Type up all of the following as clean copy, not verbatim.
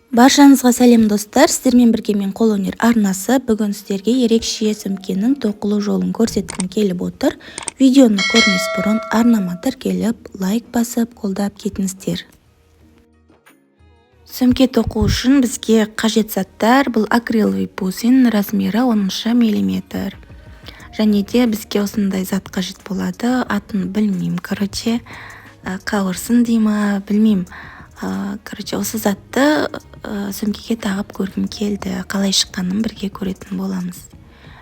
Баршаңызға сәлем, достар! Сіздермен бірге мен, Қолөнер арнасы. Бүгін сіздерге ерекше сөмкенің тоқылу жолын көрсеткім келіп отыр. Видеоны көрмес бұрын арнама тіркеліп, лайк басып, қолдап кетіңіздер. Сөмке тоқу үшін бізге қажет заттар: бұл акриловый бусин, размері 10 миллиметр. Және де бізге осындай зат қажет болады, атын білмеймін, короче, қауырсын дей ма, білмеймін. Короче, осы затты сөмкеге тағып көргім келді, қалай шыққанын бірге көретін боламыз.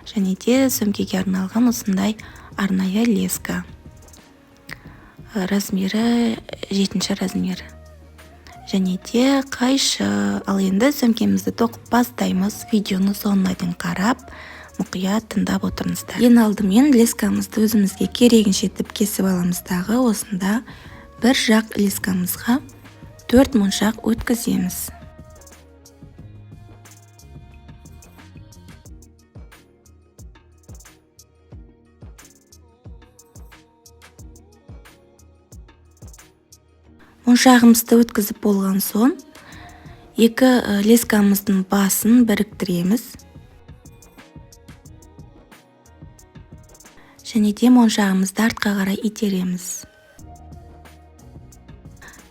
Және де сөмкеге арналған осындай арнайы леска, размері жетінші размер, және де қайшы. Ал енді сөмкемізді тоқып бастаймыз. Видеоны соңына дейін қарап, мұқият тыңдап отырыңыздар. Ең алдымен лескамызды өзімізге керегінше етіп кесіп аламыз дағы, осында бір жақ лескамызға төрт моншақ өткіземіз. Моншағымызды өткізіп болған соң, екі лескамыздың басын біріктіреміз және де моншағымызды артқа қарай итереміз.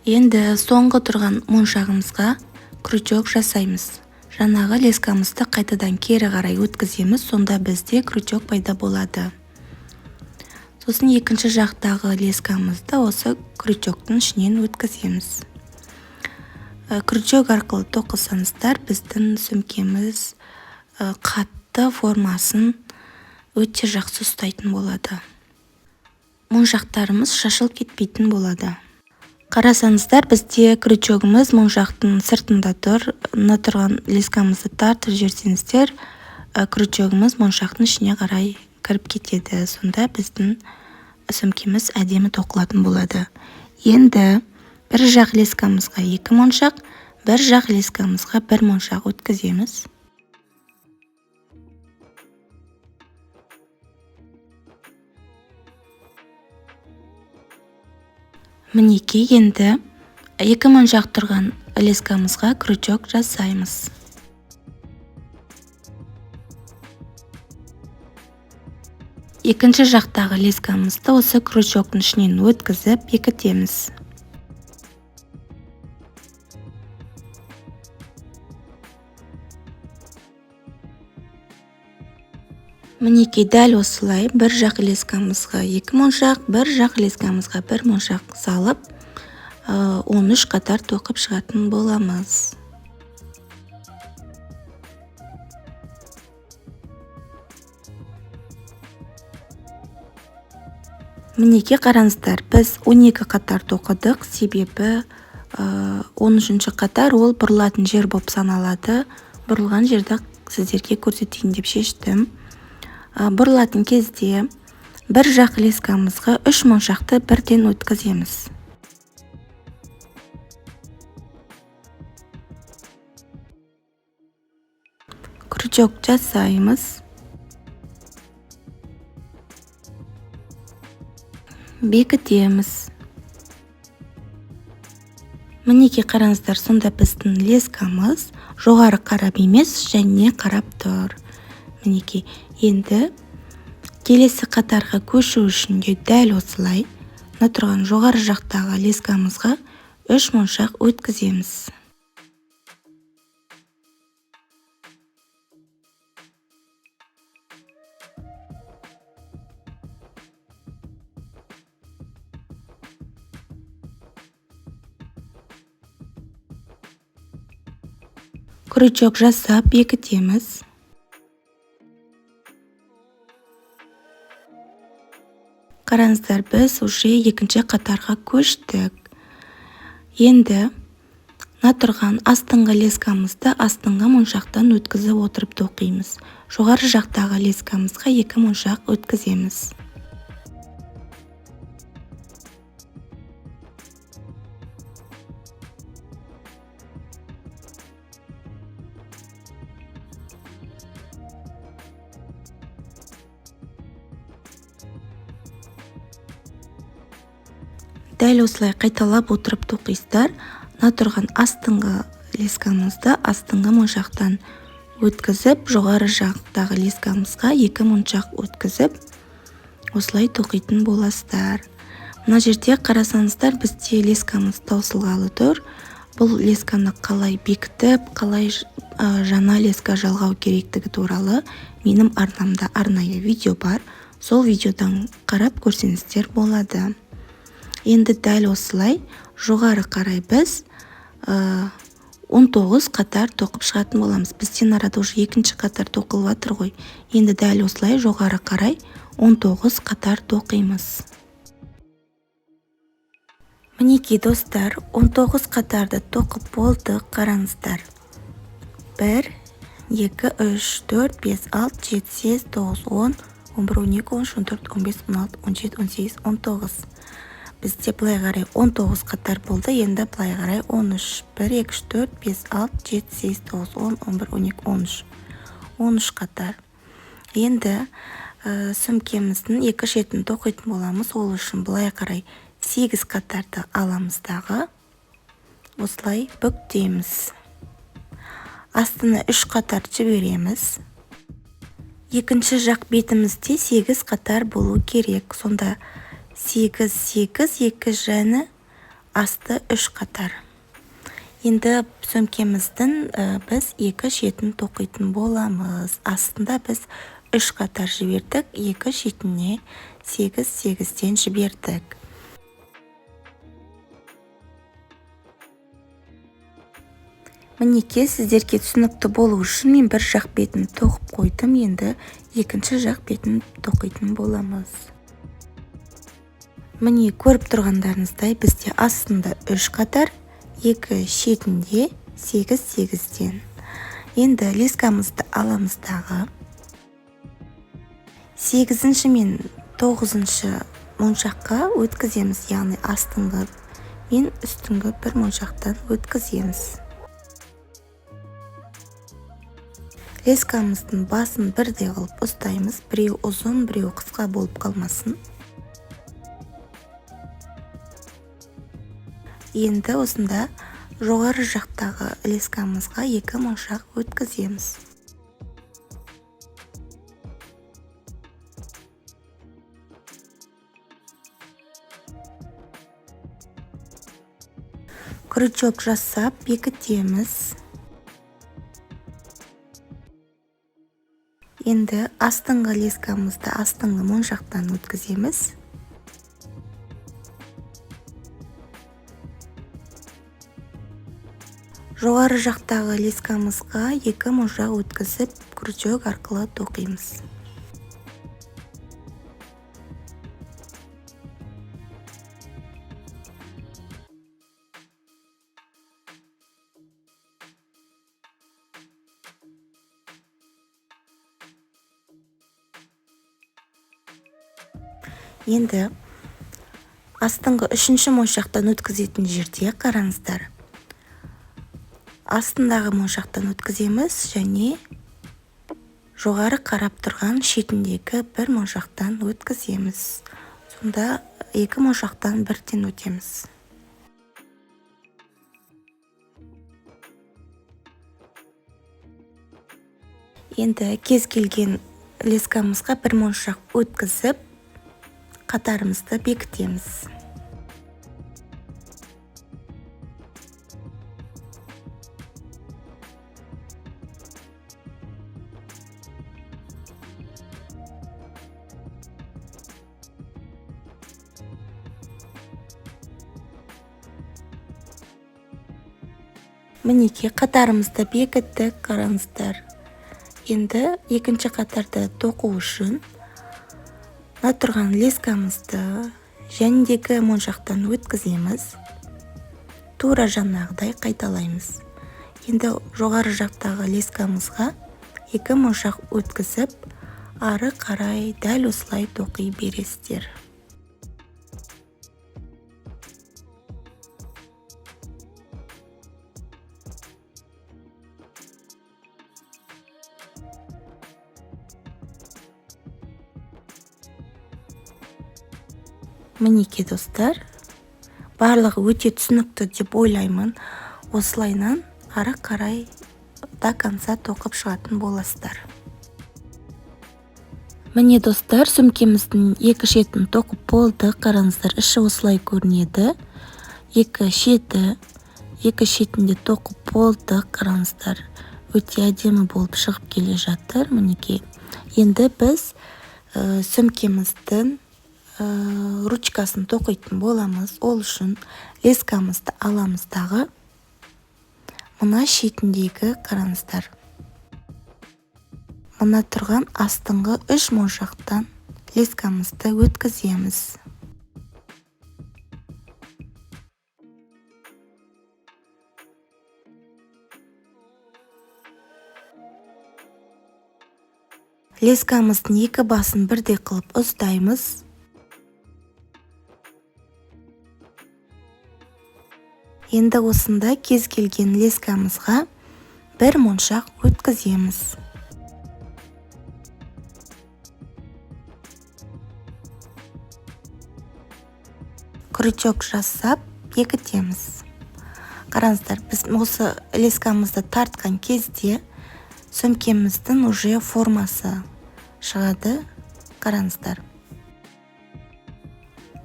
Енді соңғы тұрған моншағымызға крючок жасаймыз. Жаңағы лескамызды қайтадан кері қарай өткіземіз, сонда бізде крючок пайда болады. Сосын екінші жақтағы лескамызды осы крючоктың ішінен өткіземіз. Крючок арқылы тоқысаңыздар, біздің сөмкеміз қатты, формасын өте жақсы ұстайтын болады, моншақтарымыз шашылып кетпейтін болады. Қарасаңыздар, бізде крючогымыз моншақтың сыртында тұр. Мына тұрған лескамызды тартып жіберсеңіздер, крючогымыз моншақтың ішіне қарай кіріп кетеді. Сонда біздің сөмкеміз әдемі тоқылатын болады. Енді бір жақ лескамызға екі моншақ, бір жақ лескамызға бір моншақ өткіземіз. Мінекей, енді екі моншақ тұрған лескамызға крючок жасаймыз. Екінші жақтағы лескамызды осы крючоктың ішінен өткізіп бекітеміз. Мінекей, дәл осылай бір жақ лескамызға екі моншақ, бір жақ лескамызға бір моншақ салып, 13 қатар тоқып шығатын боламыз. Мінекей, қараңыздар, біз 12 қатар тоқыдық, себебі 13 қатар ол бұрылатын жер болып саналады. Бұрылған жерді сіздерге көрсетейін деп шештім. Бұрылатын кезде бір жақ лескамызға үш моншақты бірден өткіземіз. Крючок жасаймыз. Бекітеміз. Мінекей, қараңыздар, сонда біздің лескамыз жоғары қарап емес, және қарап тұр. Мінекей, енді келесі қатарға көшу үшін де дәл осылай мына тұрған жоғары жақтағы лескамызға үш моншақ өткіземіз. Крючок жасап бекітеміз. Қараңыздар, біз уже екінші қатарға көштік. Енді мына тұрған астыңғы лескамызды астыңғы моншақтан өткізіп отырып тоқимыз. Жоғары жақтағы лескамызға екі моншақ өткіземіз. Дәл осылай қайталап отырып тоқисыздар. Мына тұрған астыңғы лескамызды астыңғы моншақтан өткізіп, жоғары жақтағы лескамызға 2 моншақ өткізіп, осылай тоқитын боласыздар. Мына жерде қарасаңыздар, бізде лескамыз таусылғалы тұр. Бұл лесканы қалай бекітіп, қалай жаңа леска жалғау керектігі туралы менің арнамда арнайы видео бар. Сол видеодан қарап көрсеңіздер болады. Енді дәл осылай жоғары қарай біз 19 қатар тоқып шығатын боламыз. Бізден арада уже екінші қатар тоқылып жатыр ғой. Енді дәл осылай жоғары қарай 19 қатар тоқимыз. Мінекей достар, 19 қатарды тоқып болдық, қараңыздар. 1, 2, 3, 4, 5, 6, 7, 8, 9, 10, 11, 12, 13, 14, 15, 16, 17, 18, 19. Бізде былай қарай 19 қатар болды, енді былай қарай 13. 1, 2, 3, 4, 5, 6, 7, 8, 9, 10, 11, 12, 13. 13 қатар. Енді сөмкеміздің екі шетін тоқитын боламыз. Ол үшін былай қарай 8 қатарды аламыз дағы, осылай бүктейміз. Астына 3 қатар жібереміз. Екінші жақ бетімізде 8 қатар болу керек. Сонда 8, 8, 2 және асты 3 қатар. Енді сөмкеміздің біз екі шетін тоқитын боламыз. Астында біз 3 қатар жібердік, екі шетіне 8, 8-ден жібердік. Мінекей, сіздерге түсінікті болу үшін мен бір жақ бетін тоқып қойдым, енді екінші жақ бетін тоқитын боламыз. Міне, көріп тұрғандарыңыздай, бізде астында 3 қатар, екі шетінде 8, 8-ден. Енді лескамызды аламыз дағы. 8-ші мен 9-шы моншаққа өткіземіз, яғни астыңғы мен үстіңгі бір моншақтан өткіземіз. Лескамыздың басын бірдей қылып ұстаймыз, біреу ұзын, біреу қысқа болып қалмасын. Енді осында жоғары жақтағы лескамызға екі моншақ өткіземіз. Крючок жасап бекітеміз. Енді астыңғы лескамызды астыңғы моншақтан өткіземіз. Жоғары жақтағы лескамызға екі моншақ өткізіп, крючок арқылы тоқимыз. Енді астыңғы үшінші моншақтан өткізетін жерде қараңыздар. Астындағы моншақтан өткіземіз және жоғары қарап тұрған шетіндегі бір моншақтан өткіземіз. Сонда екі моншақтан бірден өтеміз. Енді кез келген лескамызға бір моншақ өткізіп, қатарымызды бекітеміз. Мінекей, қатарымызды бекіттік, қараңыздар. Енді екінші қатарды тоқу үшін мына тұрған лескамызды жәндегі моншақтан өткіземіз. Тура жаңағыдай қайталаймыз. Енді жоғары жақтағы лескамызға екі моншақ өткізіп, ары қарай дәл осылай тоқи бересіздер. Мінекей достар, барлығы өте түсінікті деп ойлаймын. Осылайынан Ары қарай до конца тоқып шығатын боласыздар. Міне, достар, сөмкеміздің екі шетін тоқып болды. Қараңыздар, іші осылай көрінеді. Екі шеті, екі шетінде тоқып болды. Қараңыздар, өте әдемі болып шығып келе жатыр. Мінекей, енді біз сөмкеміздің ручкасын тоқитын боламыз. Ол үшін лескамызды аламыз дағы, мына шетіндегі, қараңыздар, мына тұрған астыңғы үш моншақтан лескамызды өткіземіз. Лескамыздың екі басын бірдей қылып ұстаймыз. Енді осында кез келген лескамызға бір моншақ өткіземіз. Крючок жасап бекітеміз. Қараңыздар, біз осы лескамызды тартқан кезде сөмкеміздің уже формасы шығады. Қараңыздар,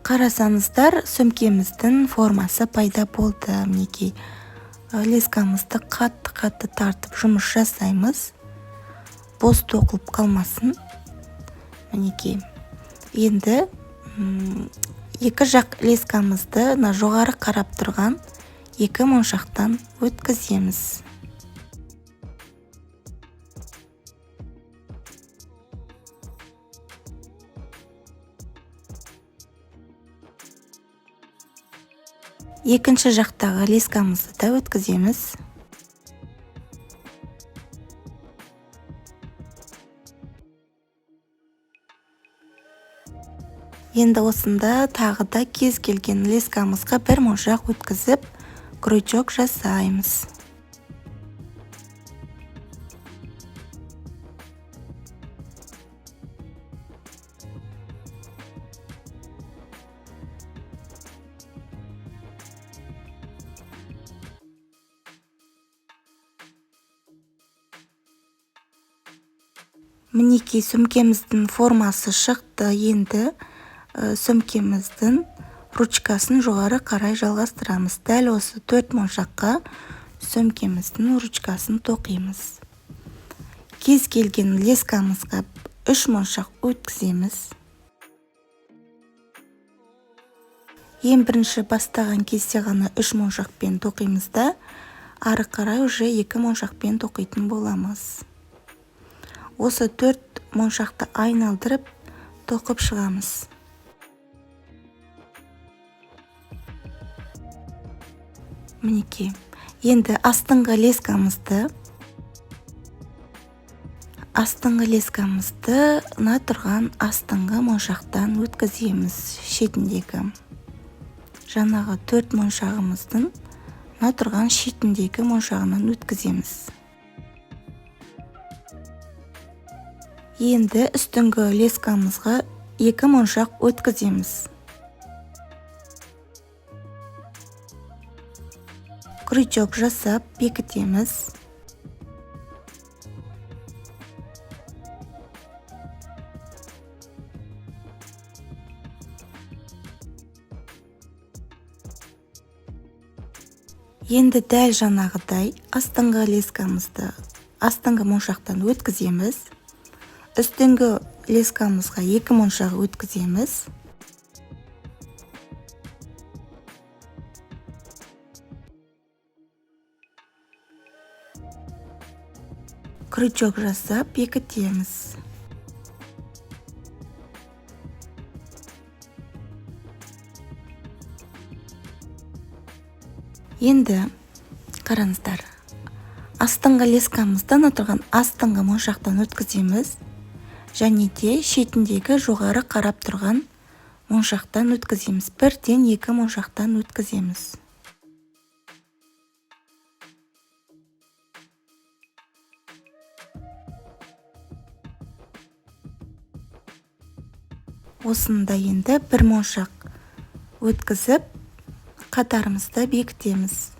қарасаңыздар, сөмкеміздің формасы пайда болды. Мінекей, лескамызды қатты қатты тартып жұмыс жасаймыз, бос тоқылып қалмасын. Мінекей, енді екі жақ лескамызды мына жоғары қарап тұрған екі моншақтан өткіземіз. Екінші жақтағы лескамызды да өткіземіз. Енді осында тағы да кез келген лескамызға бір моншақ өткізіп, крючок жасаймыз. Мінекей, сөмкеміздің формасы шықты. Енді сөмкеміздің ручкасын жоғары қарай жалғастырамыз. Дәл осы төрт моншаққа сөмкеміздің ручкасын тоқимыз. Кез келген лескамызға үш моншақ өткіземіз. Ең бірінші бастаған кезде ғана үш моншақпен тоқимыз да, ары қарай уже екі моншақпен тоқитын боламыз. Осы төрт моншақты айналдырып тоқып шығамыз. Мінекей, енді астыңғы лескамызды мына тұрған астыңғы моншақтан өткіземіз. Шетіндегі, жаңағы төрт моншағымыздың мына тұрған шетіндегі моншағынан өткіземіз. Енді үстіңгі лескамызға екі моншақ өткіземіз. Крючок жасап бекітеміз. Енді дәл жаңағыдай астыңғы лескамызды астыңғы моншақтан өткіземіз. Үстіңгі лескамызға екі моншақ өткіземіз. Крючок жасап бекітеміз. Енді қараңыздар, астыңғы лескамызды ана тұрған астыңғы моншақтан өткіземіз және де шетіндегі жоғары қарап тұрған моншақтан өткіземіз. Бірден екі моншақтан өткіземіз. Осында енді бір моншақ өткізіп, қатарымызды бекітеміз.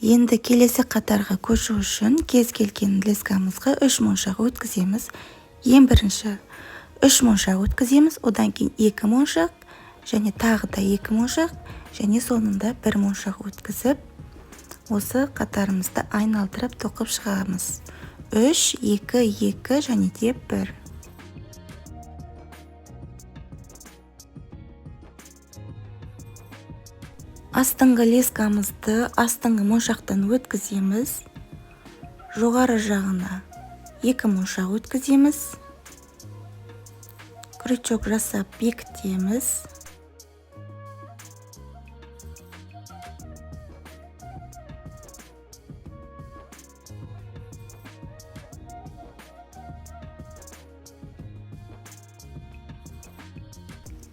Енді келесі қатарға көшу үшін кез келген лескамызға 3 моншақ өткіземіз. Ең бірінші 3 моншақ өткіземіз, одан кейін 2 моншақ және тағы да 2 моншақ және соңында 1 моншақ өткізіп, осы қатарымызды айналдырып тоқып шығамыз. 3, 2, 2 және де 1. Астыңғы лескамызды астыңғы моншақтан өткіземіз. Жоғары жағына 2 моншақ өткіземіз. Крючок жасап бекітеміз.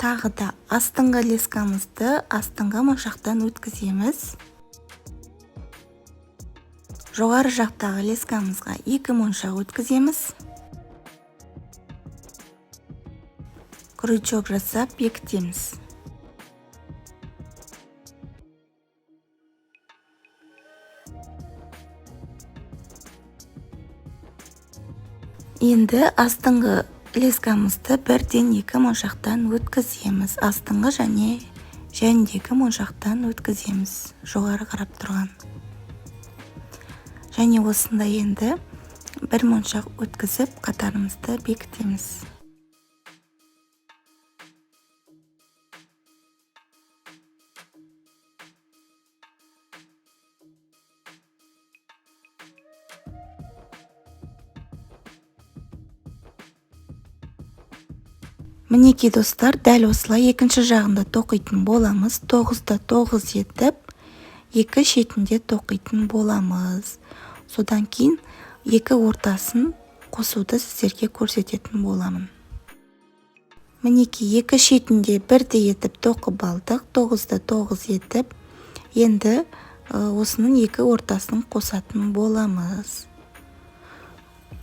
Тағы да астыңғы лескамызды астыңғы моншақтан өткіземіз. Жоғары жақтағы лескамызға 2 моншақ өткіземіз. Крючок жасап бекітеміз. Енді астыңғы лескамызды бірден 2 моншақтан өткіземіз. Астыңғы және жәндегі моншақтан өткіземіз, жоғары қарап тұрған. Және осында енді бір моншақ өткізіп қатарымызды бекітеміз. Мінекей достар, дәл осылай екінші жағында тоқитын боламыз. 9-да 9 етіп, екі шетінде тоқитын боламыз. Содан кейін екі ортасын қосуды сіздерге көрсететін боламын. Мінекей екі шетінде бірдей етіп тоқып алдық. 9-да 9 етіп, енді осының екі ортасын қосатын боламыз.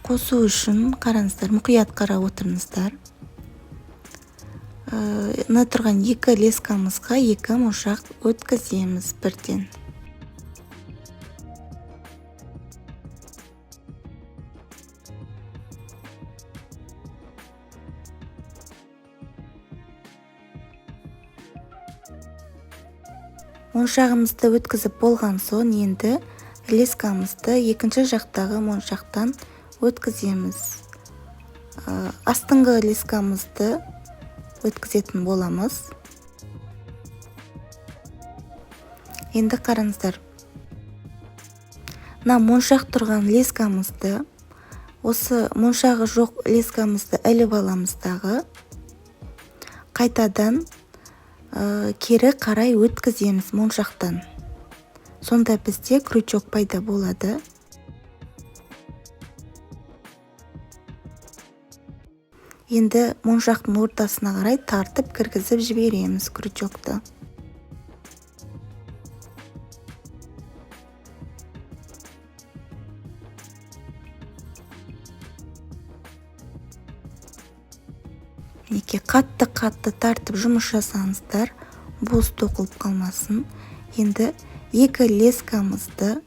Қосу үшін қараңыздар, мұқият қарап отырыңыздар. Мына тұрған екі лескамызға екі моншақ өткіземіз бірден. Моншағымызды өткізіп болған соң енді лескамызды екінші жақтағы моншақтан өткіземіз. Астыңғы лескамызды өткізетін боламыз. Енді қараңыздар, мына моншақ тұрған лескамызды, осы моншағы жоқ лескамызды іліп аламыз дағы, қайтадан кері қарай өткіземіз моншақтан. Сонда бізде крючок пайда болады. Енді моншақтың ортасына қарай тартып кіргізіп жібереміз крючокты. Мінекей қатты-қатты тартып жұмыс жасаңыздар, бос тоқылып қалмасын. Енді екі лескамызды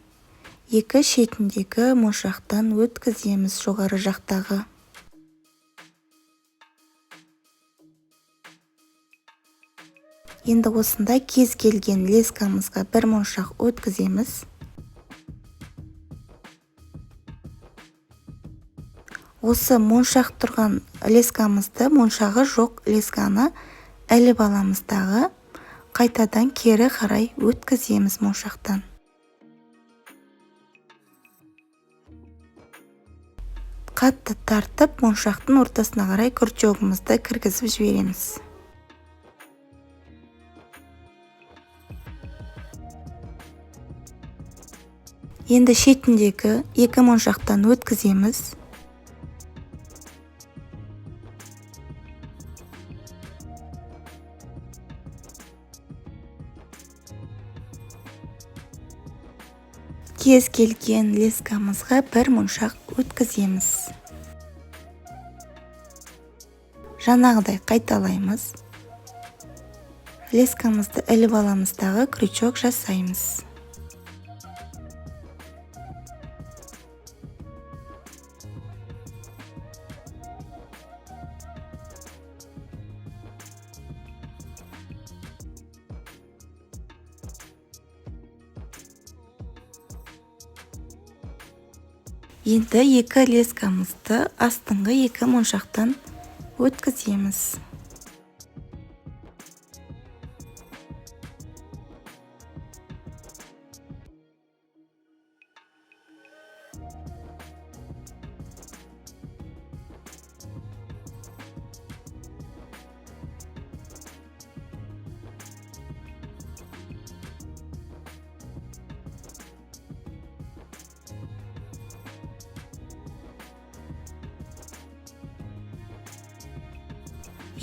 екі шетіндегі моншақтан өткіземіз жоғары жақтағы. Енді осында кез келген лескамызға бір моншақ өткіземіз. Осы моншақ тұрған лескамызды, моншағы жоқ лесканы іліп аламыз дағы, қайтадан кері қарай өткіземіз моншақтан. Қатты тартып моншақтың ортасына қарай крючогымызды кіргізіп жібереміз. Енді шетіндегі екі моншақтан өткіземіз. Кез келген лескамызға бір моншақ өткіземіз. Жаңағыдай қайталаймыз. Лескамызды іліп аламыз дағы крючок жасаймыз. Енді екі лескамызды астыңғы екі моншақтан өткіземіз.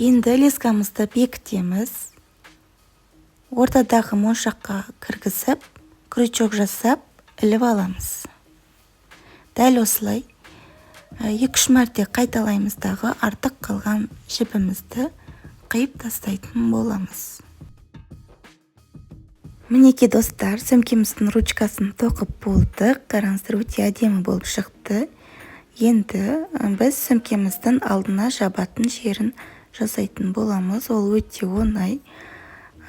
Енді лескамызды бекітеміз. Ортадағы моншаққа кіргізіп, крючок жасап, іліп аламыз. Дәл осылай 2-3 мәрте қайталаймыз дағы артық қалған жібімізді қиып тастайтын боламыз. Мінекей достар, сөмкеміздің ручкасын тоқып болдық. Қараңыздар, өте әдемі болып шықты. Енді біз сөмкеміздің алдына жабатын жерін жасайтын боламыз. Ол өте оңай.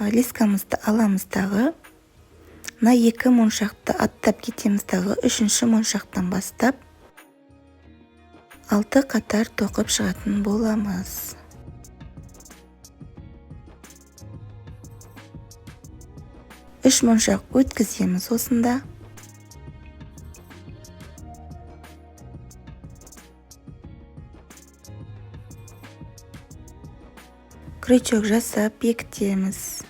Лескамызды аламыз дағы мына екі моншақты аттап кетеміз дағы үшінші моншақтан бастап 6 қатар тоқып шығатын боламыз. Үш моншақ өткіземіз осында. Крючок жасап бекітеміз.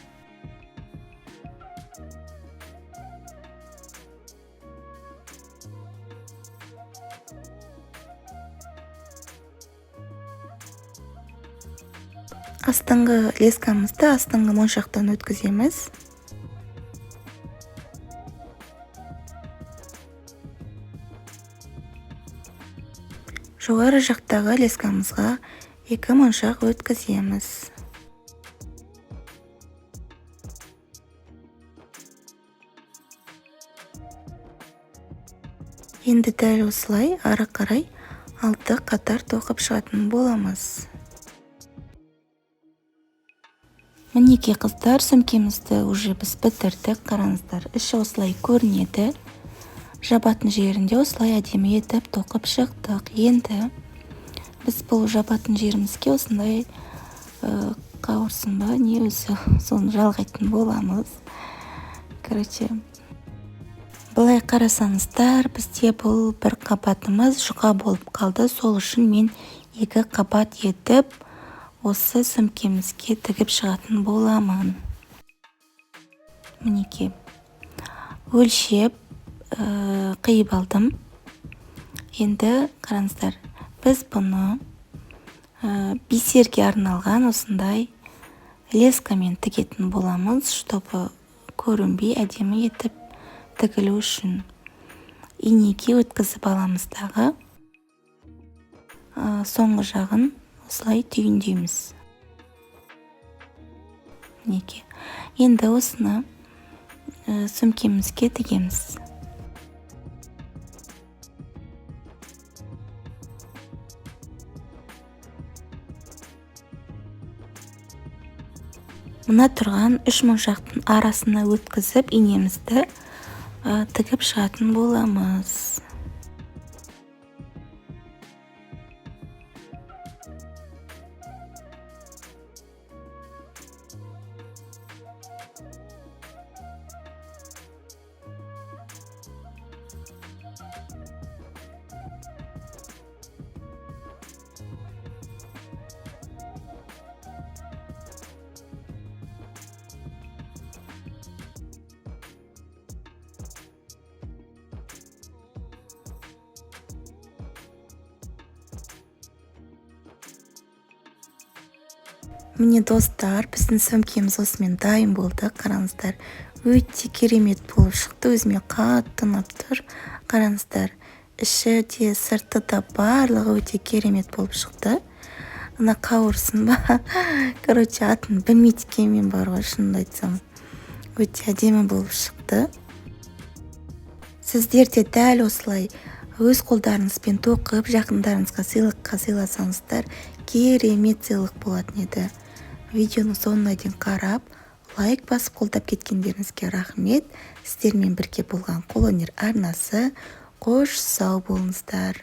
Астыңғы лескамызды астыңғы моншақтан өткіземіз. Жоғары жақтағы лескамызға екі моншақ өткіземіз. Енді дәл осылай ары қарай 6 қатар тоқып шығатын боламыз. Мінекей қыздар, сөмкемізді уже біз бітірдік. Қараңыздар, іші осылай көрінеді. Жабатын жерінде осылай әдемі етіп тоқып шықтық. Енді біз бұл жабатын жерімізге осындай қауырсын ба, не өзі, соны жалғайтын боламыз. Короче, былай қарасаңыздар, бізде бұл бір қабатымыз жұқа болып қалды. Сол үшін мен екі қабат етіп осы сөмкемізге тігіп шығатын боламын. Мінекей, өлшеп қиып алдым. Енді қараңыздар, біз бұны бисерге арналған осындай лескамен тігетін боламыз, чтобы көрінбей әдемі етіп тігілу үшін. Инеге өткізіп аламыз дағы соңғы жағын осылай түйіндейміз. Мінекей. Енді осыны сөмкемізге тігеміз. Мына тұрған үш моншақтың арасына өткізіп инемізді тігіп шығатын боламыз. Міне достар, біздің сөмкеміз осымен дайын болды. Қараңыздар, өте керемет болып шықты, өзіме қатты ұнап тұр. Қараңыздар, іші де сырты да барлығы өте керемет болып шықты. Мына қауырсын ба? Короче, атын білмейді екенмін бар ғой, шынымды айтсам. Өте әдемі болып шықты. Сіздер де дәл осылай өз қолдарыңызбен тоқып, жақындарыңызға сыйлыққа сыйласаңыздар, керемет сыйлық болатын еді. Видеоның соңына дейін қарап, лайк басып қолдап кеткендеріңізге рахмет. Сіздермен бірге болған Қолөнер арнасы. Қош, сау болыңыздар.